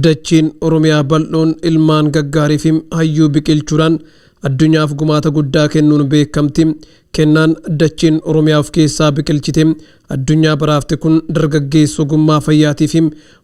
Dachiin Oromiyaa bal'oon ilmaan gaggaarii fi hayyuu biqilchuudhaan addunyaaf gumaata guddaa kennuun beekamti. Kennaan dachiin Oromiyaa of keessaa biqilchite addunyaa baraafte kun dargaggeessa ogummaa fayyaatii fi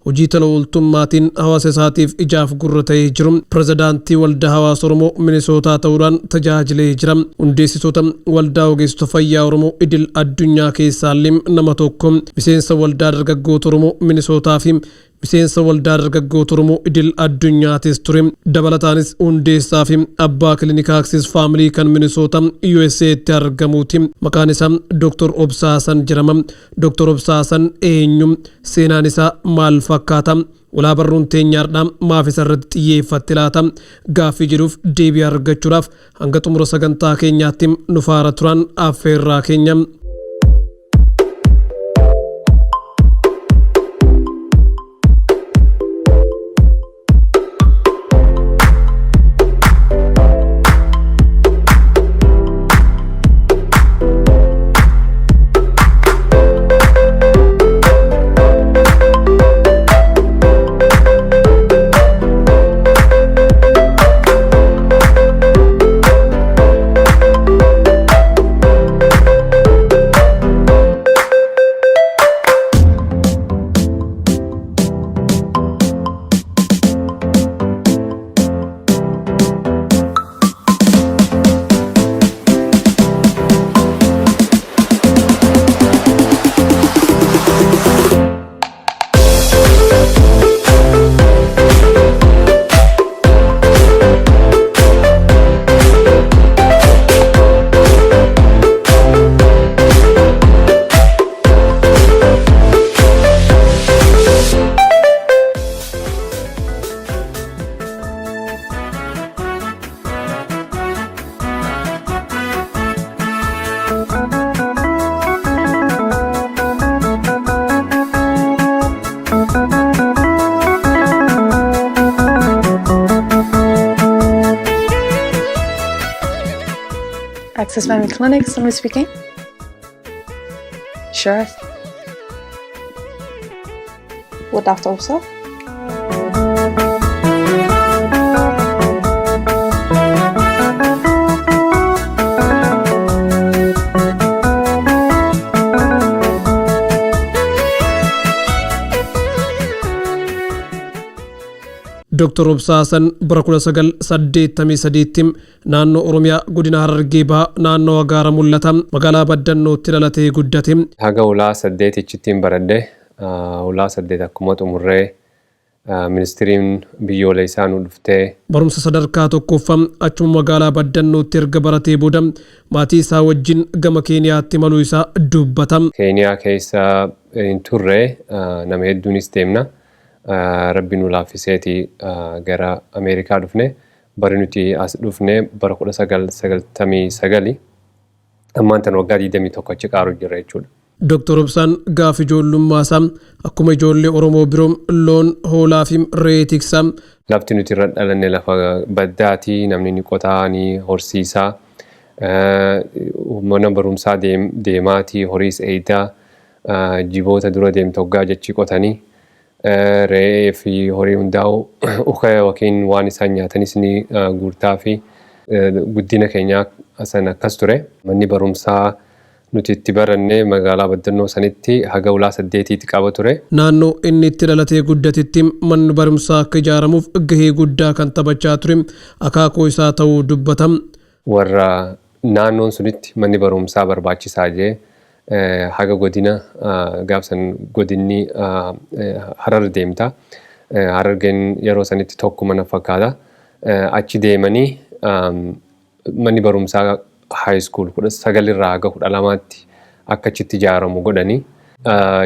hojii tola ooltummaatiin hawaasa isaatiif ijaaf gurra ta'ee jiru. Pirezidaantii Waldaa Hawaasa Oromoo Minisootaa ta'uudhaan tajaajilee jira. Hundeessitoota Waldaa Ogeessota Fayyaa Oromoo Idil Addunyaa keessaallee nama tokko. Miseensa Waldaa Dargaggoota Oromoo Minisootaa fi miseensa Waldaa Dargaggoota Oromoo Idil Addunyaatis ture. Dabalataanis hundeessaa fi abbaa kilinika Access Family kan Minisoota USA'tti argamuuti. Maqaan isaa Dr. Obsaa Hasan jedhama. Dr. Obsaa Hasan eenyu? Seenaan isaa maal fakkaata? Ulaa barruun teenyaardhaa maaf isa irratti xiyyeeffatte laata? Gaaffii jedhuuf deebii argachuudhaaf hanga xumura sagantaa keenyaatti nu faara turan affeerraa keenya. Access Family Clinic, somebody speaking? Sure. With Dr. Obsa? Dr. Obsaa Hasan bara 1983tti naannoo Oromiyaa godina Harargee Bahaa naannoo Agaara Mul'ata magaalaa Baddannootti dhalatee guddate. Haga ulaa saddeetichittiin baradhe. Ulaa saddeet akkuma xumurree ministiriin biyyoolessaa nu dhuftee. Barumsa sadarkaa tokkoffaa achuma magaalaa Baddannootti erga baratee booda maatii isaa wajjin gama Keeniyaatti imaluu isaa dubbata. Keeniyaa keessa hin turre, nama hedduunis deemna. Rabbi nu laaffiseeti gara Ameerikaa dhufne. Bari nuti as dhufne bara 1999. Ammaan tan waggaa 21 achi qaaru jirra jechuudha. Dr. Obsaan gaaf ijoollummaa isaa akkuma ijoollee Oromoo biroo loon, hoolaa fi re'ee tiksa. Lafti nuti irra dhalanne lafa baddaati. Namni ni qotaa, ni horsiisaa. Mana barumsaa deemaati, horiis eeydaa. Jiboota dura deemtu hoggaa jechi qotanii. Re'ee fi horii hundaa'u uka yookiin waan isaan nyaatanis ni guurtaa fi guddina keenyaa san akkas ture. Manni barumsaa nuti itti baranne magaalaa Baddannoo sanitti haga ulaa saddeetiitti qaba ture. Naannoo inni itti dhalatee guddatetti manni barumsaa akka ijaaramuuf gahee guddaa kan taphachaa ture akaakuu isaa ta'uu dubbata. Warra naannoon sunitti manni barumsaa barbaachisaa jee haga godina gaaf san godinni Harar deemta. Harargeen yeroo sanitti tokkuma na fakkaata. Achi deemanii manni barumsaa high school 19 irraa haga 12tti akka achitti ijaaramu godhanii.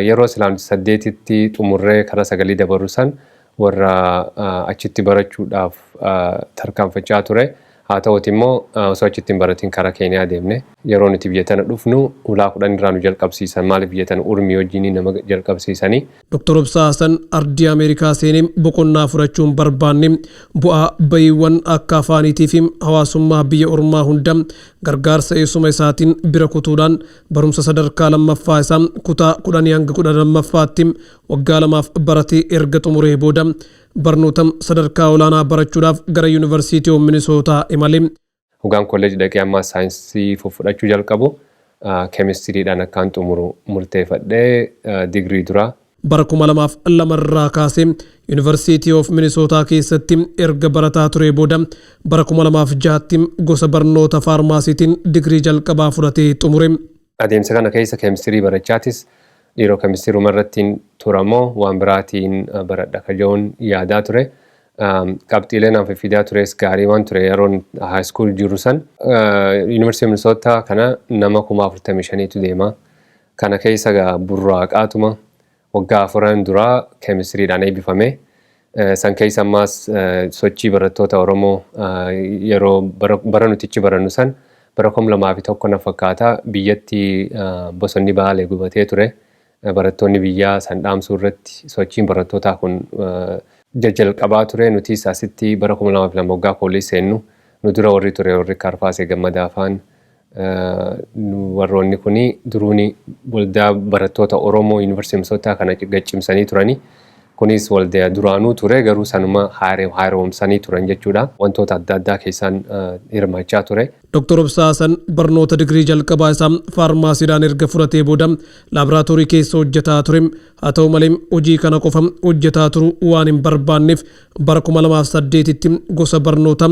Yeroo silaa nuti saddeetitti xumurree karaa sagalii dabarru san warra achitti barachuudhaaf tarkaanfachaa ture. Haa ta'uuti immoo osoo achitti hin baratin karaa Keeniyaa deemne. Yeroo nuti biyya tana dhufnu ulaa 10 irraa nu jalqabsiisan. Maaliif biyya tana urmii wajjin nama jalqabsiisanii. Dr. Obsaa Hasan ardii Ameerikaa seenee boqonnaa fudhachuu hin barbaanne. Bu'aa ba'iiwwan akka afaaniitii fi hawaasummaa biyya ormaa hunda gargaarsa eessuma isaatiin bira kutuudhaan barumsa sadarkaa lammaffaa isaa kutaa 10 hanga 12ffaatti waggaa lamaaf baratee erga xumuree booda Barnoota sadarkaa olaanaa barachuudhaaf gara Yuunivarsiitii Minisootaa imale. Hoggaan kolleejii dhaqee amma saayinsii fudhachuu jalqabu, keemistiriidhaan akkaan xumuru murteeffadhee digirii duraa. Bara 2002 irraa kaasee University of Minnesota keessatti erga barataa ture booda, bara 2006tti gosa barnoota faarmaasiitiin digirii jalqabaa fudhatee xumure. Adeemsa kana keessa keemistirii barachaatis dhiiroo keemistiriuma irratti turamoo waan biraatiin baradha kajoon yaadaa ture. Qabxiilee naaf fidaa tures gaarii waan ture yeroon high school jiru san. Yuunivarsiitii Minnesota kana nama 45,000tu deema. Kana keessa burraaqaatuma waggaa 4 duraa keemistiriidhaan eebbifame. San keessa ammaas sochii barattoota Oromoo yeroo bara nutichi barannu san, bara 2001 na fakkaata, biyyatti bosonni Baalee gubatee ture. Barattoonni biyyaa san dhaamsuu irratti sochiin barattootaa kun jajjalqabaa ture. Nutis asitti bara 2002 waggaa koolii seennu nu dura warri ture, warri Karfaasee Gammadaa faan, warroonni kuni duruuni waldaa barattoota Oromoo Yuunivarsiitii Minnesota kana gaccimsanii turani. Kunis waldaa duraanuu ture, garuu sanuma haaromsanii turan jechuudha. Wantoota adda addaa keessaan hirmaachaa ture. Dr. Obsaa Hasan barnoota digirii jalqabaa isaa faarmaasiidhaan erga fudhatee booda laaboraatoorii keessa hojjetaa ture. Haa ta'u malee, hojii kana qofa hojjetaa turuu waan hin barbaanneef bara 2008tti gosa barnoota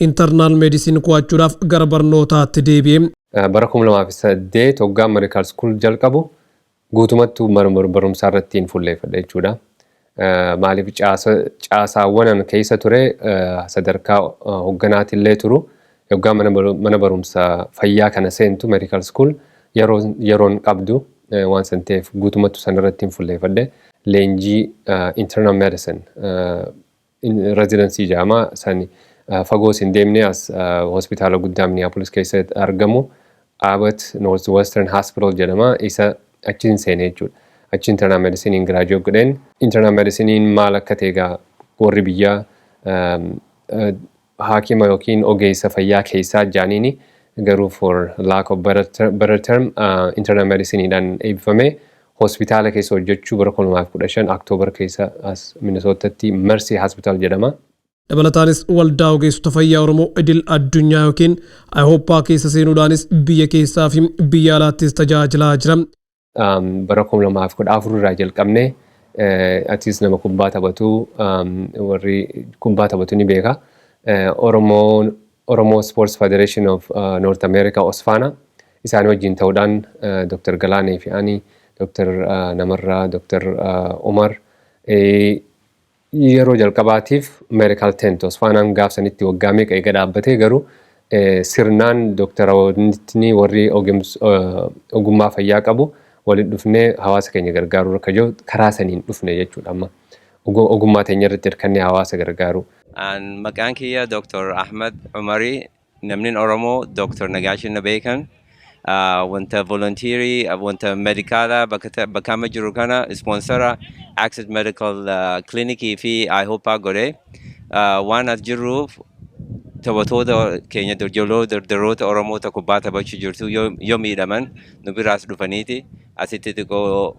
internal medicine qo'achuudhaaf gara barnootaatti deebi'e. Bara 2008 hoggaa medical school jalqabu guutumattuu barumsaa irratti hin fulleeffadhe jechuudha. Maaliif, caasaawwan an keessa ture sadarkaa hoogganaatillee turu, yoggaa mana barumsaa fayyaa kana seentu, medical school, yeroon qabdu waan san ta'eef guutumattuu san irratti hin fulleeffadhe. Leenjii internal medicine residency jedhama san fagoos hin deemne, as hospitaala guddaa Minneapolis keessatti argamu, Abbott Northwestern Hospital jedhama, isa achiin seene jechuudha. Achi internal medicine graduate godheen. Internal medicine maal akka ta'e egaa warri biyyaa haakima yookiin ogeessa fayyaa keessaa jaaniini, garuu for lack of better term internal medicineidhaan eebbifame. Hospitaala keessa hojjechuu bara 2015 Oktoobar keessa as Minnesotatti Mercy Hospital jedhama. Dabalataanis Waldaa Ogeessota Fayyaa Oromoo Idil Addunyaa yookiin IHOPA keessa seenuudhaanis biyya keessaa fi biyya alaattis tajaajilaa jira. Bara 2014 irraa jalqabnee, atis nama kubbaa taphatu, warri kubbaa taphatu ni beeka. Oromoo Sports Federation of North America, OSFNA, isaan wajjin ta'uudhaan Dr. Galaanee fi ani, Dr. Namarraa, Dr. Umar, yeroo jalqabaatiif medical tent OSFNAn gaafsanitti waggaa meeqa eega dhaabbatee, garuu sirnaan doktoroonni warri ogummaa fayyaa qabu waliin dhufnee hawaasa keenya gargaaruu akka jiru karaa saniin dhufne jechuudha amma. Ogummaa teenya irratti hirkannee hawaasa gargaaru. Maqaan kiyya Dr. Ahmad Umarii, namni Oromoo Dr. Nagaashin na beekan. Wanta volunteerii, wanta medicalaa bakka amma jiru kana sponsora Access Medical Clinicii fi IHOPA godhe. Waan as jirruuf taphattoota keenya, ijoollee dardarroota Oromoo kubbaa taphachuu jirtu, yoo miidhaman nu biraas dhufaniiti asitti xiqqoo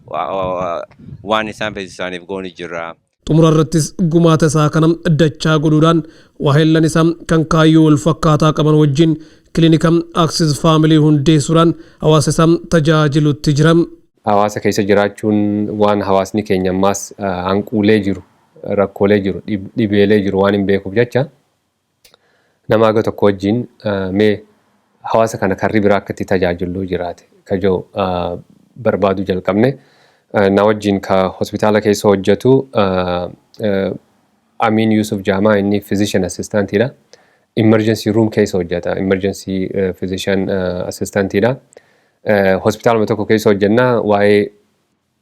waan isaan feesisaaniif goonu jirra. Xumura irrattis gumaata isaa kana dachaa godhuudhaan waahillan isaa kan kaayyoo wal fakkaataa qaban wajjin kilinika Access Family hundeessuudhaan hawaasa isaa tajaajilutti jira. Hawaasa keessa jiraachuun waan hawaasni keenya ammaas hanquulee jiru, rakkoolee jiru, dhibeelee jiru waan hin beekuuf jecha, nama haga tokko wajjin mee hawaasa kana karri biraa akka itti tajaajillu jiraate kajoo barbaaduu jalqabne. Na wajjin ka hospitaala keessa hojjetu Amin Yusuf Jaamaa, inni physician assistantidha. Emergency room keessa hojjeta. Emergency physician assistantidha. Hospitaaluma tokko keessa hojjennaa, waa'ee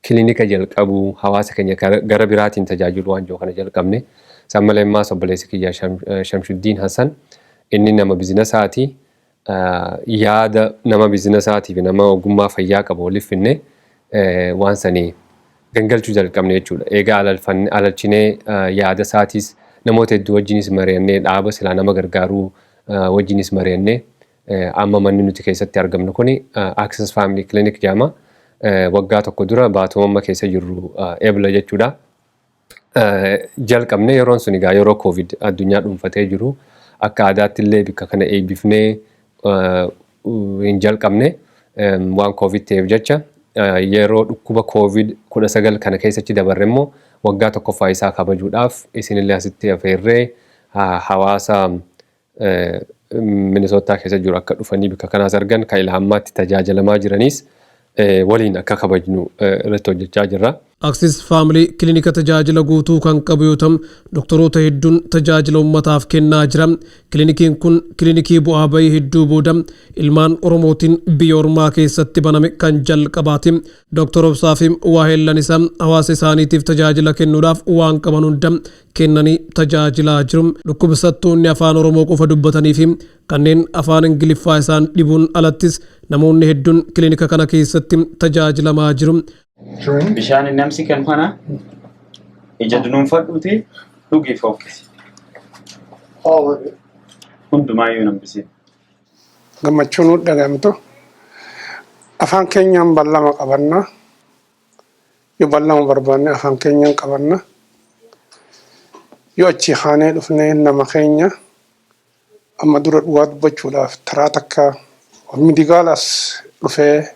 kilinika jalqabuu, hawaasa keenya gara biraatiin tajaajilu waan jiru kana jalqabne. Isaan malee immaas obboleessi kiyya Shamshuddin Hassan, inni nama businessaati. Yaada nama businessaatii fi nama ogummaa fayyaa qabu waliif finne waan sanii gangalchuu jalqabne jechuudha. Egaa alalchinee yaada isaatis namoota hedduu wajjinis mari'annee, dhaaba silaa nama gargaaruu wajjinis mari'annee, amma manni nuti keessatti argamnu kuni Access Family Clinic jedhama. Waggaa tokko dura baatuma amma keessa jirru Ebla jechuudha. Jalqabne yeroon sun egaa yeroo COVID addunyaa dhuunfatee jiru, akka aadaatti illee bikka kana eebbifnee hin jalqabne waan COVID ta'eef jecha. Yeroo dhukkuba COVID 19 kana keessatti dabarre immoo waggaa tokkoffaa isaa kabajuudhaaf isinillee asitti afeerree hawaasa Minisootaa keessa jiru akka dhufanii bikka kanaas argan, kan ila ammaatti tajaajilamaa jiraniis waliin akka kabajnu irratti hojjechaa jirra. Access Family kilinika tajaajila guutuu kan qabu yoo ta'u, doktoroota hedduun tajaajila uummataaf kennaa jira. Kilinikiin kun kilinikii bu'aa bahii hedduu booda ilmaan Oromootiin biyya ormaa keessatti baname kan jalqabaati. Doktor Obsaa fi waahillan isaa hawaasa isaaniitiif tajaajila kennuudhaaf waan qaban hunda kennanii tajaajilaa jiru. Dhukkubsattoonni afaan Oromoo qofa dubbatanii fi kanneen afaan Ingiliffaa isaan dhibuun alattis namoonni hedduun kilinika kana keessatti tajaajilamaa jiru. Bishaan namsi kan kana ija dunuunfadhuuti dhugi, fokkisi. All of it. Hundumaayyuu nambisi. Gammachuu nu dhagahamtu. Afaan keenyaan ballama qabanna. Yoo ballama barbaanne afaan keenyaan qabanna. Yoo achi haanee dhufnee nama keenya amma dura dhugaa dubbachuudhaaf taraa takka medical as dhufee,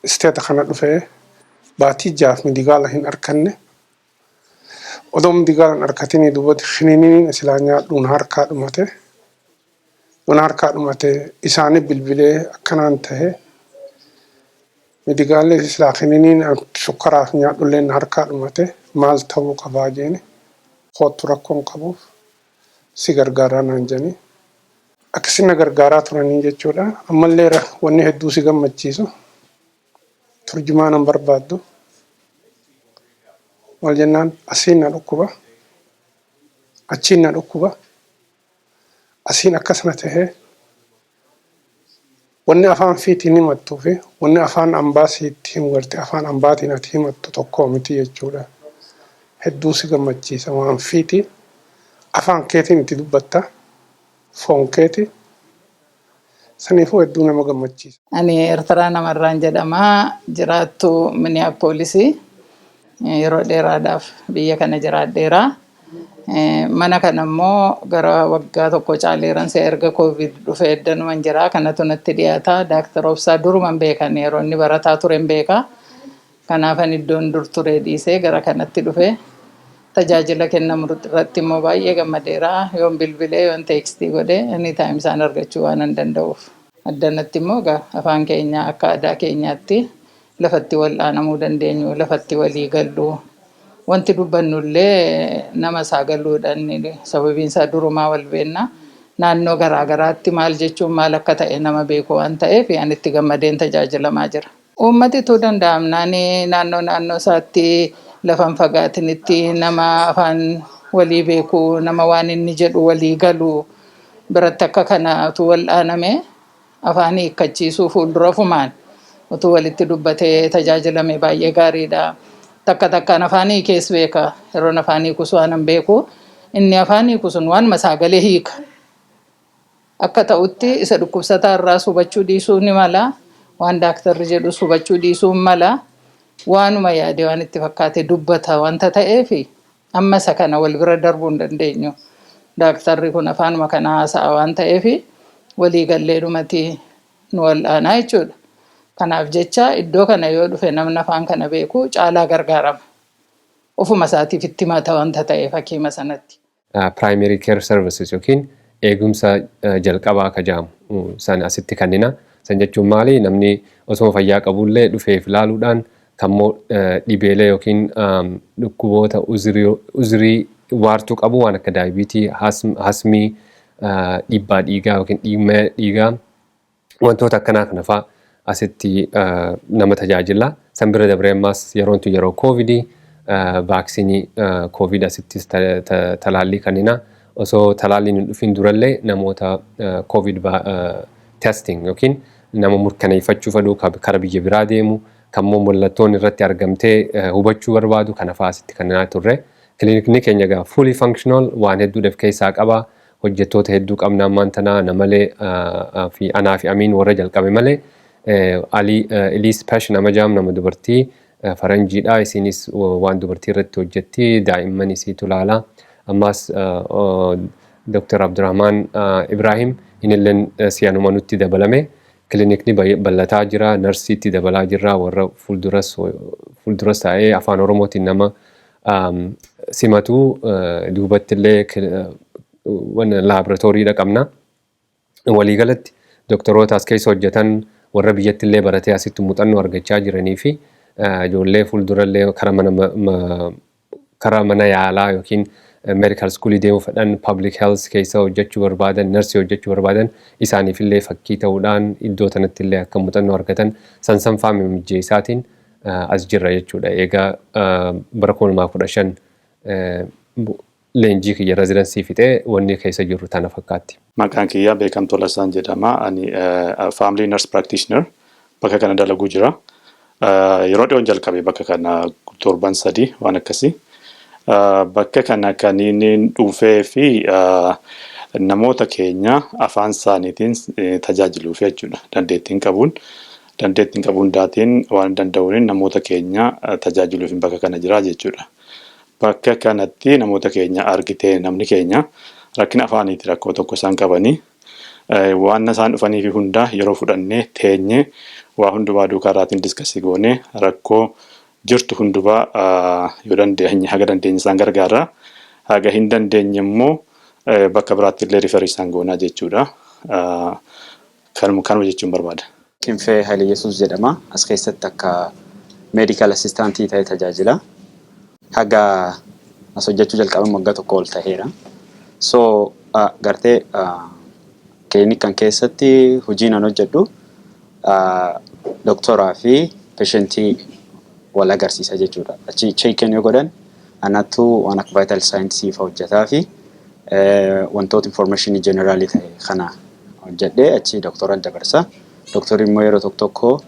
state kana dhufee baatii 6f medical hin arkanne. Odoo medical hin arkatinii dubbatti kiniiniin silaa nyaadhuun harkaa dhumate. Yoon harkaa dhumate isaanii bilbilee akkanaan tahe, medicalli silaa kiniiniin sukkaraaf nyaadhullee harkaa dhumate, maal ta'uu qabaa jeeni. Koottu, rakkoon qabuuf si gargaaraa naan jedhanii. Akkasiin na gargaaraa turanii jechuudha. Ammallee wanni hedduu si gammachiisu turjumaan hin barbaaddu. Maal jennaan, asiin na dhukkuba, achiin na dhukkuba, asiin akkasuma tahee, wanni afaan fiitiin himattuu fi wanni afaan ambaasiitti himu garte afaan ambaatiin ati himattu tokko miti jechuudha. Hedduu si gammachiisa waan fiiti afaan keetiin itti dubbatta, foon keeti saniifuu hedduu nama gammachiisa. Ani Eertiraa namarraan jedhama. Jiraattuu Minneapolis. Yeroo dheeraadhaaf biyya kana jiraadheera. Mana kana immoo gara waggaa tokko caaleeran see erga COVID dhufee eddanuman jira. Kanatu natti dhiyaata. Daaktar Obsaa duruman beekan, yeroo inni barataa ture hin beeka. Kanaafan iddoon dur ture dhiisee gara kanatti dhufe. Tajaajila kennamu irratti immoo baay'ee gammadeera. Yoon bilbilee, yoon text godhee, anytime isaan argachuu waan hin danda'uuf. Addanatti immoo egaa afaan keenya akka aadaa keenyaatti lafatti wal'aanamuu dandeenyu, lafatti walii gallu. Wanti dubbannu illee nama isaa galuudhaan, sababiin isaa durumaa wal beenna. Naannoo garaa garaatti maal jechuun maal akka ta'e nama beeku waan ta'eef, ani itti gammadeen tajaajilamaa jira. Uummati utuu danda'amnaan naannoo naannoo isaatti lafan fagaatinitti nama afaan walii beeku, nama waan inni jedhu walii galu biratti akka kana utuu wal'aaname, afaan hiikkachiisuu fuuldura ofumaan utuu walitti dubbatee tajaajilame baay'ee gaariidha. Takka takkaan afaan hiikees beeka. Yeroon afaan hiikus waan hin beeku. Inni afaan hiiku sun waanuma sagalee hiika. Akka ta'utti isa dhukkubsataa irraas hubachuu dhiisuu ni mala. Waan daaktarri jedhus hubachuu dhiisuu ni mala. Waanuma yaade, waan itti fakkaate dubbata wanta ta'eef, amma isa kana wal bira darbuu hin dandeenyu. Daaktarri kun afaanuma kana haasa'a waan ta'eef, walii gallee dhumati nu wal'aanaa jechuudha. Kanaaf jecha iddoo kana yoo dhufe namni afaan kana beeku caalaa gargaarama. Ofuma isaatiif itti himata wanta ta'eef hakiima sanatti. Primary care services yookiin eegumsa jalqabaa akka jedhamu san asitti kennina. San jechuun maali? Namni osoo fayyaa qabullee dhufeef ilaaluudhaan, kammoo dhibeelee yookiin dhukkuboota uzurii waartuu qabu, waan akka daayibiitii, hasmii, dhiibbaa dhiigaa yookiin dhiibbaa dhiigaa, wantoota akkanaa kana fa'aa asitti nama tajaajila. San bira dabree ammaas yeroon tun yeroo COVIDii, vaccineii COVID asittis talaallii kennina. Osoo talaalliin hin dhufin durallee namoota COVID testing yookiin nama murkaneeffachuu fedhu, kara biyya biraa deemu, kammoo mallattoon irratti argamtee hubachuu barbaadu kana fa'aa asitti kennaa turre. Kilinikni keenya egaa fully functional, waan hedduu of keessaa qaba. Hojjettoota hedduu qabna ammaan tanaa, namalee fi anaa fi Amiin warra jalqabe malee, Ali Eliis Pesh nama jedhamu, nama dubartii Faranjiidha. Isinis waan dubartii irratti hojjetti. Daa'imman isiitu ilaala. Ammas Dr. Abdurrahman Ibrahim inilleen si'anuma nutti dabalame. Kilinikni bal'ataa jira. Narsiitti dabalaa jirra. Warra fuulduras taa'ee Afaan Oromootiin nama simatu, duubatti illee laaboraatooriidha qabna. Waliigalatti doktoroota as keessa hojjetan, warra biyyatti illee baratee asitti muuxannoo argachaa jiranii fi ijoollee fuuldurallee karaa mana yaalaa yookiin medical schoolii deemuu fedhan, public health keessa hojjechuu barbaadan, narsii hojjechuu barbaadan, isaaniif illee fakkii ta'uudhaan iddoo tanatti illee akka muuxannoo argatan sansanfaa mijjeessaatiin as jirra jechuudha. Egaa bara 2015 leenjii kiyya residency fixee wanni keessa jirru tana fakkaatti. Maqaan kiyya Beekamtuu Lasaan jedhama. Ani family nurse practitioner bakka kana dalaguu jira. Yeroo dhiyoon jalqabe bakka kana, torban 3 waan akkasii. Bakka kana kan inni dhufee fi namoota keenya afaan isaaniitiin tajaajiluuf jechuudha. Dandeettiin qabuun daatiin waan danda'uun namoota keenya tajaajiluuf bakka kana jira jechuudha. Bakka kanatti namoota keenya argitee, namni keenya rakkina afaaniiti rakkoo tokko isaan qabanii, waan isaan dhufanii fi hundaa yeroo fudhannee teenyee waa hundumaa duukaa irraatiin discuss goonee, rakkoo jirtu hundumaa yoo dandeenye, haga dandeenye isaan gargaara. Haga hin dandeenye immoo bakka biraatti illee refer isaan goonaa jechuudha. Kanuma jechuun barbaada. Kinfee Haile Yesuus jedhama. As keessatti akka medical assistantii ta'ee tajaajila. Haga as hojjechuu jalqaban waggaa 1 ol ta'eera. So gartee kilinika keessatti hojii nan hojjedhu doktoraa fi patientii wal agarsiisa jechuudha. Achi check-in yoo godhan anattu waan akka vital signs fa'aa hojjetaa fi wantoota information general ta'e kana hojjedhee achi doktora dabarsa. Doktorri immoo yeroo tokko tokko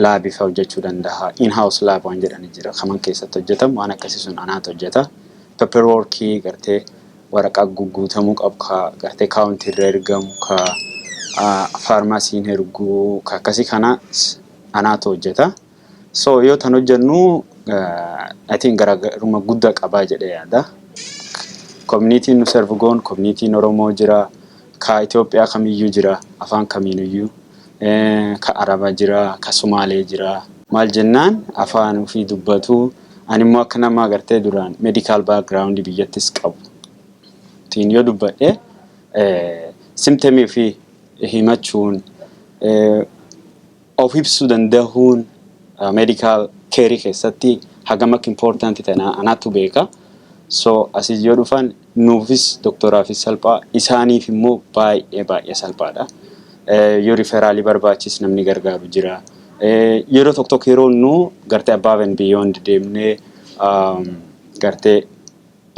labii fa'aa hojjechuu danda'a. In-house lab waan jedhani jira. Kaman keessatti hojjetamu waan akkasii sun anaatu hojjeta. Paperworkii gartee waraqaa guguutamuu qabu, ka gartee county irra ergamu, ka faarmaasiin erguu, ka akkasii kana anaatu hojjeta. So yoo tan hojjennu, I think garaagarummaa guddaa qabaa jedhee yaada. Communityn nu serve goon communityn Oromoo jira, ka Itoophiyaa kamiyyuu jira, afaan kamiiniyyuu, ka Arabaa jira, ka Sumaalee jira. Maal jennaan, afaan ofii dubbatu, ani immoo akka nama agartee duraan medical background biyyattis qabu. Tiin yoo dubbadhe, symptomii fi himachuun, of ibsuu danda'uun medical care keessatti hagam akka important ta'e anaatu beeka. So asii yoo dhufan nuufis doktoraafis salphaa, isaaniif immoo baay'ee baay'ee salphaadha. Yoo referralii barbaachis namni gargaaru jira. Yeroo tokko tokko yeroo nu gartee above and beyond deemnee gartee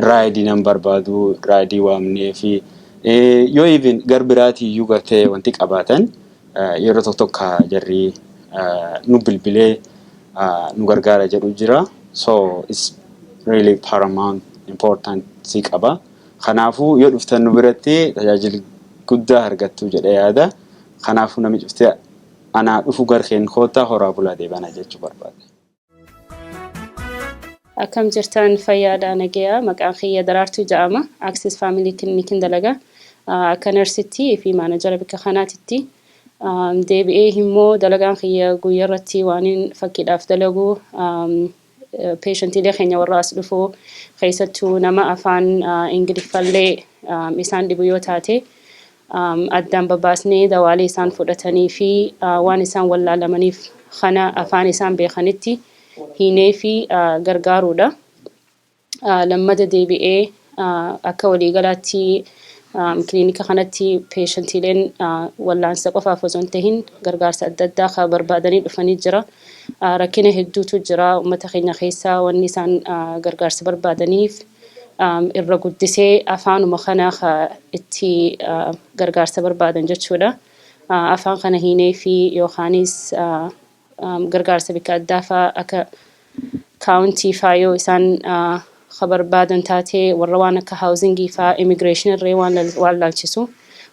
rideii nan barbaadu, rideii waamnee fi yoo even gar biraatii iyyuu gartee wanti qabaatan, yeroo tokko tokko jarri nu bilbilee nu gargaara jedhu jira. So it's really paramount important si qaba. Kanaafuu yoo dhuftan nu biratti tajaajila guddaa argattu jedhee yaada. Kanaafuu namni cuftee anaa dhufu garkeen koottaa, horaa bulaa deebanaa jechuu barbaada. Akkam jirtan? Fayyaadha, nagayaa. Maqaan kiyya Daraartuu jedhama. Access Family Clinic dalaga. Akka narsitti fi managera bakka kanaatitti. Deebi'ee immoo dalagaan kiyya guyyaa irratti waan fakkiidhaaf dalagu, patientiilee keenya warra as dhufu, keessattuu nama afaan Ingiliffallee isaan dhibu yoo taate, addaan babaasnee dawaalee isaan fudhatanii fi waan isaan wallaalamaniif kana afaan isaan beekanitti hiinee fi gargaaruudha. Lammata deebi'ee akka waliigalaatti kiliinika kanatti patientiileen wallaansa qofaaf osoo hin tahin gargaarsa adda addaa kan barbaadanii dhufanii jira. Rakkina hedduutu jira uummata keenya keessaa. Wanni isaan gargaarsa barbaadaniif irra guddisee afaanuma kana itti gargaarsa barbaadan jechuudha. Afaan kana hiinee fi yookaanis gargaarsa bakka addaa fa'aa akka county fa'aa yoo isaan ka barbaadan taate, warra waan akka housingii fa'aa, immigration irree waan laalchisu.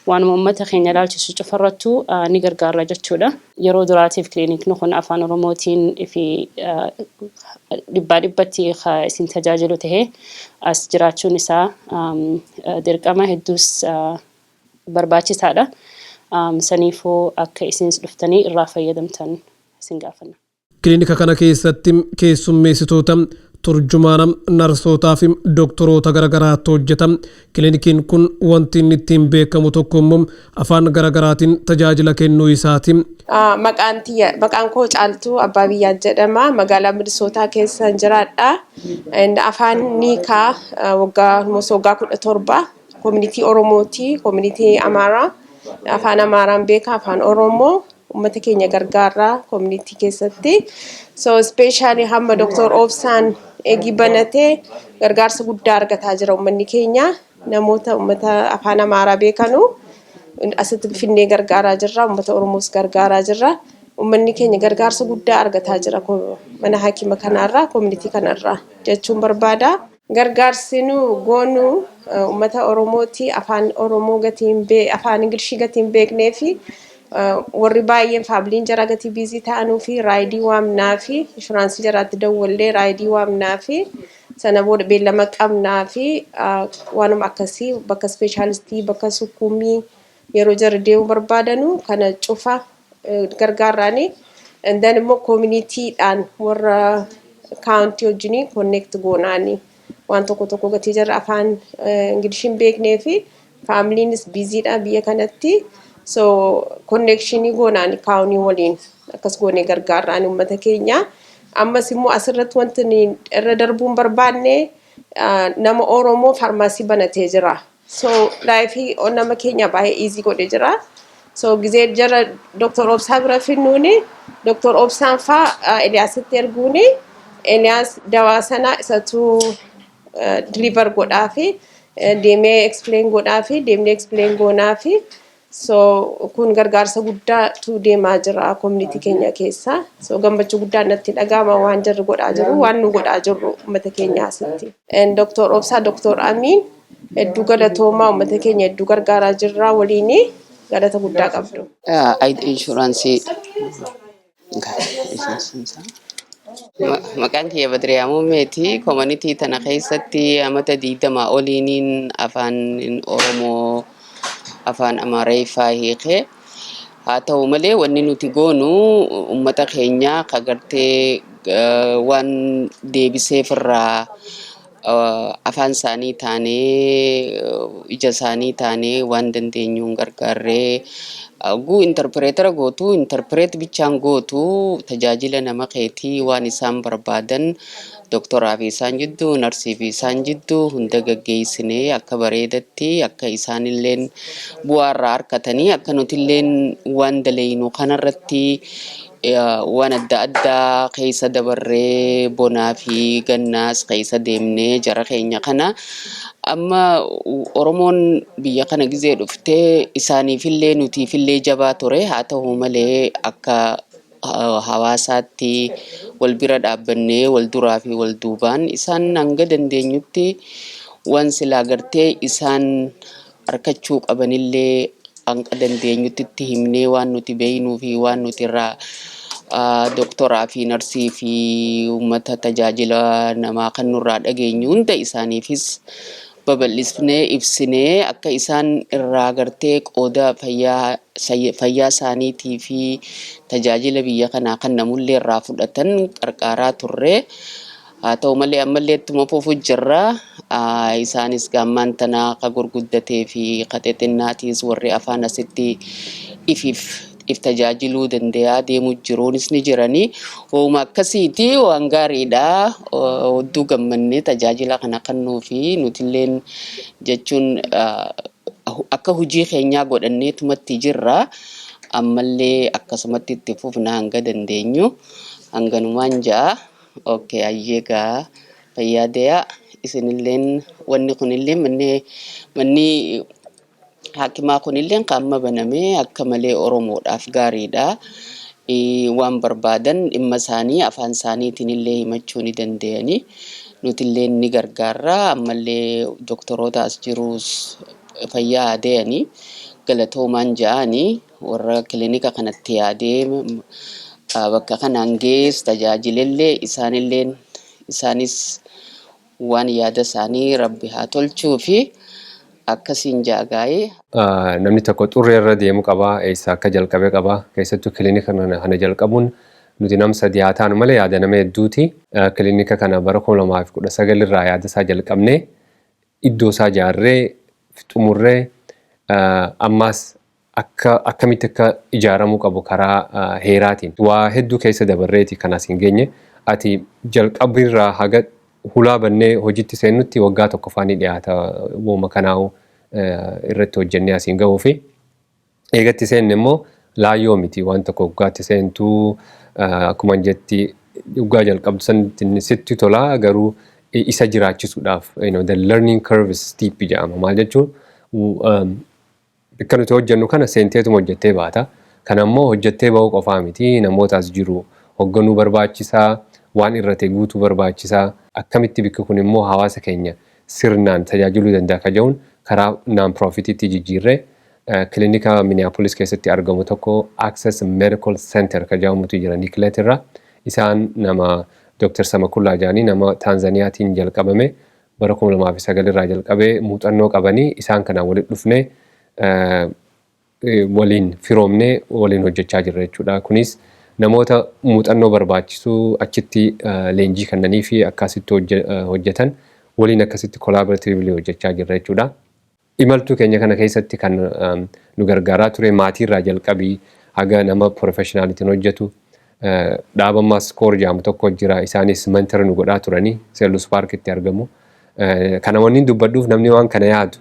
Waanuma uummata keenya ilaalchisu cufarrattuu ni gargaara jechuudha. Yeroo duraatiif kilinikni kun Afaan Oromootiin fi dhibbaa dhibbatti isin tajaajilu tahee as jiraachuun isaa dirqama hedduus barbaachisaadha. Saniifuu akka isinis dhuftanii irraa fayyadamtan isin gaafanna. Kilinika kana keessatti keessummeessitoota, turjumaana, narsootaa fi doktoroota garagaraatu hojjeta. Kilinikiin kun wanti inni ittiin beekamu tokko immoo afaan garagaraatiin tajaajila kennuu isaati. Maqaan tiyya, maqaan koo Caaltuu Abbaa Biyyaa jedhama. Magaalaa Minisootaa keessa jiraadha. Afaan niikaa waggaa almost waggaa 17 community Oromooti, community Amaaraa. Afaan Amaaraan beeka, Afaan Oromoo uummata keenya gargaarraa community keessatti. So especially hamma Dr. Obsaan eegi banatee gargaarsa guddaa argataa jira uummanni keenya. Namoota uummata Afaan Amaaraa beekanu asitti finnee gargaaraa jirra. Uummata Oromoos gargaaraa jirra. Uummanni keenya gargaarsa guddaa argataa jira mana hakima kanarraa, community kanarraa jechuun barbaada. Gargaarsi nu goonu uummata Oromooti. Afaan Oromoo gatii Afaan Ingilishii gatii hin beeknee fi warri baay'een familyn jara gatii busy ta'anuu fi ride waamnaa fi insurance jaraatti dawwallee ride waamnaa fi sana booda beellama qabnaa fi waanuma akkasii bakka specialist, bakka sukkuumii yeroo jara deemuu barbaadanu kana cufa gargaarraani. And then immoo communitydhaan warra county wajjiniin connect goonaani. Waan tokko tokko gatii jarra Afaan Ingilishii hin beeknee fi familynis busydha biyya kanatti. So connection goonaani county waliin akkas goonee gargaarraani uummata keenya. Ammas immoo asirratti wanti irra darbuu hin barbaanne, nama Oromoo pharmacy banatee jira. So life nama keenya baay'ee easy godhee jira. So gizee jara Dr. Obsaa bira finnuuni, Dr. Obsaan faa Eliyaasitti erguuni, Eliyaas dawaa sana isatu deliver godhaa fi deemee explain godhaa fi deemnee explain goonaa fi so kun gargaarsa guddaatu deemaa jira community keenya keessa. So gammachuu guddaa natti dhaga'ama waan jarri godhaa jiru, waan nu godhaa jirru uummata keenya asitti. Dr. Obsaa, Dr. Amiin, hedduu galatoomaa. Uummata keenya hedduu gargaaraa jirra waliini, galata guddaa qabdu. ID insurance. Maqaan kiyya Badriyaa Muummeeti. Community tana keessatti amata 20 oliiniin Afaan Oromoo, Afaan Amaariffaa hiikee. Haa ta'u malee, wanni nuti goonu uummata keenya kagartee waan deebiseefirraa afaan isaanii taanee, ija isaanii taanee, waan dandeenyuun gargaarree. Guu interpreter gootu, interpret bichaan gootu, tajaajila nama keetii, waan isaan barbaadan doktoraa fi isaan jidduu, narsii fi isaan jidduu hunda gaggeessinee akka bareedatti akka isaanilleen bu'aa irraa harkatanii, akka nutilleen waan daleynu kanarratti waan adda addaa keessa dabarree, bonaa fi gannaas keessa deemnee jara keenya kana. Amma Oromoon biyya kana gizee dhuftee isaaniifillee nutiifillee jabaa ture. Haa ta'u malee, akka hawaasaatti wal bira dhaabbannee, wal duraa fi wal duubaan isaan hanga dandeenyutti waan silaa gartee isaan harkachuu qabanillee hanga dandeenyutti itti himnee, waan nuti beeknuu fi waan nuti irraa doktoraa fi narsii fi uummata tajaajila namaa kan nurraa dhageenyu hunda isaaniifis babal'isnee ibsinee, akka isaan irraa gartee qooda fayyaa fayyaa isaaniitii fi tajaajila biyya kanaa kan namullee irraa fudhatan qarqaaraa turre. Haa ta'u malee, ammallee ittuma fufu jirra. Isaanis gaammaan tana ka gurguddatee fi ka xixinnaatiis warri afaan asitti ifiif if tajaajiluu danda'a deemuu jiruunis ni jiranii. Hooma akkasiiti, waan gaariidha. Hedduu gammannee tajaajila kana kennuu fi nutilleen jechuun akka hojii keenyaa godhanneetumatti jirra. Ammallee akkasumatti itti fufna hanga dandeenyu. Hanganumaan ja'a. Okay, ayyee gaa, fayyaa deeyaa. Isinilleen wanni kunillee manni hakimaa kunillee kan amma banamee akka malee Oromoodhaaf gaariidha. Waan barbaadan dhimma isaanii afaan isaaniitiin illee himachuu ni danda'anii. Nutillee ni gargaarra. Ammallee doktoroota as jirus Fayyaa adeemanii galatoomaan ja'anii warra kilinika kanatti yaadee bakka kanaan gees tajaajilellee isaanilleen isaanis waan yaada isaanii Rabbi haa tolchuu fi akkasiin jaagaa'ee. Namni tokko xurree irra deemu qabaa, eessa akka jalqabe qabaa. Keessattuu kilinika kana jalqabuun nuti nam sadi haa taanu malee yaada nama hedduuti. Kilinika kana bara 2019 irraa yaada isaa jalqabnee, iddoo isaa ijaarree xumurree, ammaas akka akkamitti akka ijaaramuu qabu karaa heeraatiin waa hedduu keessa dabarreeti kan as hin geenye. Ati jalqabirraa haga hulaa bannee hojiitti seennutti waggaa tokko faanii dhiyaata wooma kanaa'u irratti hojjennee asiin gahuu fi eegatti seenne immoo laayyoo miti. Waan tokko waggaatti seentuu, akkuma jetti, waggaa jalqabdu san sitti tolaa, garuu isa jiraachisuudhaaf the learning curve is steep jedhama. Maal jechuun, bakka nuti hojjennu kana seenteetuma hojjettee baata. Kana immoo hojjettee bahuu qofaa miti, namoota as jiru hoogganuu barbaachisaa, waan irratti guutuu barbaachisaa, akkamitti bakki kun immoo hawaasa keenya sirnaan tajaajiluu danda'a ka jedhuun karaa non profitiitti jijjiirree, kilinika Minneapolis keessatti argamu tokko, Access Medical Center ka jedhamutu jira Nicolet irra. Isaan nama Dr. Samakullaa jedhanii, nama Taanzaniyaatiin jalqabame, bara 2009 irraa jalqabee muuxannoo qabanii, isaan kanaan walitti dhufnee, waliin firoomnee waliin hojjechaa jirra jechuudha. Kunis namoota muuxannoo barbaachisuu achitti leenjii kennanii fi akkasitti hojjetan waliin akkasitti collaboratively hojjechaa jirra jechuudha. Imaltuu keenya kana keessatti kan nu gargaaraa ture, maatiirraa jalqabii haga nama professionalitiin hojjetu, dhaabammaa SCORE jedhamu tokko jira, isaanis mentor nu godhaa turanii, St. Louis Parkitti argamu. Kana wanni dubbadhuuf, namni waan kana yaadu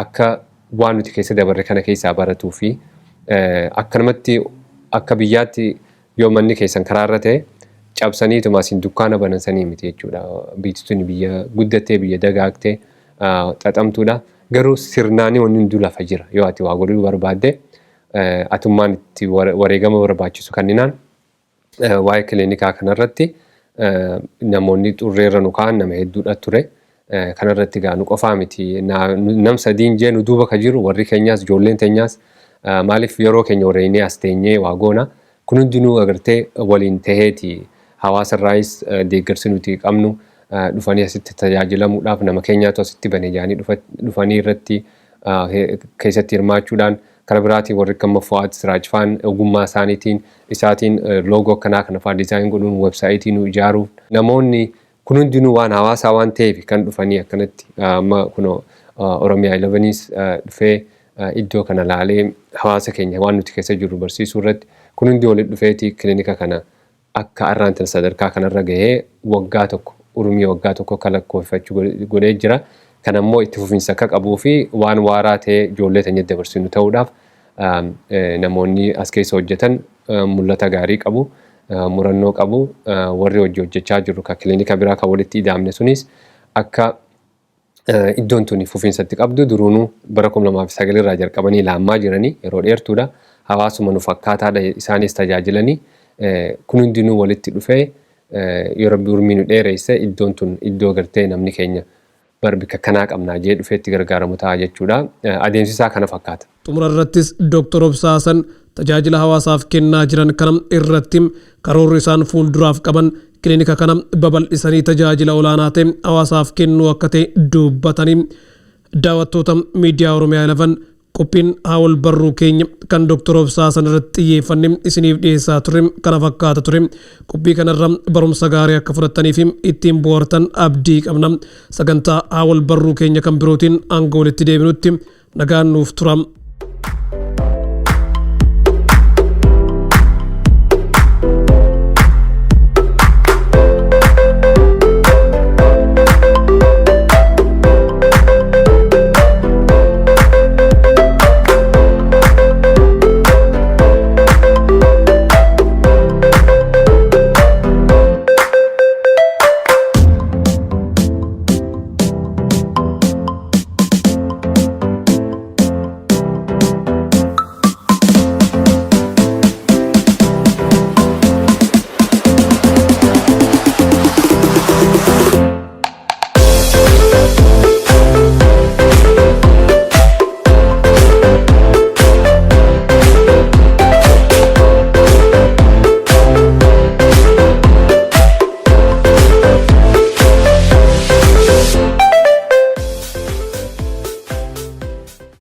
akka waan nuti keessa dabarre kana keessaa baratuu fi akkanumatti akka biyyaatti yoo manni keessan karaarra ta'e cabsaniituma asiin dukkaana banansanii miti jechuudha. Biyyi tuni biyya guddattee, biyya dagaagtee xaxamtuudha. Garuu sirnaanii wanni hunduu lafa jira. Yoo ati waa godhuu barbaadde, atummaan itti wareegama barbaachisu kanninaan, waa'ee kiliinikaa kanarratti namoonni xurreerra nu ka'an nama hedduudha ture. Kanarratti gaa nu qofaa miti. Nam sadiin jee, nu duuba ka jiru warri keenyaas, ijoolleen teenyaas, maaliif yeroo keenya wareegnee as teenyee waa goona. Kun hundinuu agartee waliin taheeti. Hawaasarraayis deeggarsi nuti qabnu, dhufanii asitti tajaajilamuudhaaf, nama keenyaatu asitti bane jedhanii dhufanii irratti keessatti hirmaachuudhaan, karaa biraatiin warri akka Fu'aad Siraaj faan ogummaa isaaniitiin isaatiin logo akkanaa kana fa'aa design godhuun, website nu ijaaruuf, namoonni kun hundinuu waan hawaasaa waan ta'eef kan dhufanii akkanatti. Amma kunoo Oromiyaa 11s dhufee iddoo kana laalee hawaasa keenya waan nuti keessa jirru barsiisuu irratti, kun hundi walitti dhufeeti kilinika kana akka arraan tana sadarkaa kanarra gahee waggaa tokko, urmii waggaa tokko akka lakkoofachuu godhee jira. Kan ammoo itti fufiinsa akka qabuu fi waan waaraa ta'ee ijoollee teenya dabarsinu ta'uudhaaf, namoonni as keessa hojjetan mul'ata gaarii qabu, murannoo qabu. Warri hojii hojjechaa jiru kan kilinika biraa kan walitti ida'amne sunis akka iddoon tuni fufiinsatti qabdu duruunuu bara 2009 irraa jalqabanii laammaa jiranii yeroo dheertuudha. Hawaasuma nu fakkaataadha isaanis tajaajilanii. Kun hundinuu walitti dhufee, yoo Rabbi urmii nu dheeresse, iddoon tun iddoo gartee namni keenya bar bikka kanaa qabnaa jee dhufee itti gargaaramu ta'a jechuudha. Adeemsi isaa kana fakkaata. Xumura irrattis Dr. Obsaasan tajaajila hawaasaaf kennaa jiran kana irratti karoorri isaan fuulduraaf qaban kilinika kana babal'isanii tajaajila olaanaa ta'e hawaasaaf kennuu akka ta'e dubbatanii. Daawwattoota miidiyaa Oromiyaa 11, qophiin haawol barruu keenya kan Dr. Obsaasan irratti xiyyeeffanne isiniif dhiyeessaa ture kana fakkaata ture. Qophii kanarra barumsa gaarii akka fudhattanii fi ittiin bohaartan abdii qabna. Sagantaa haawol barruu keenya kan birootiin hanga walitti deebinutti nagaan nuuf tura.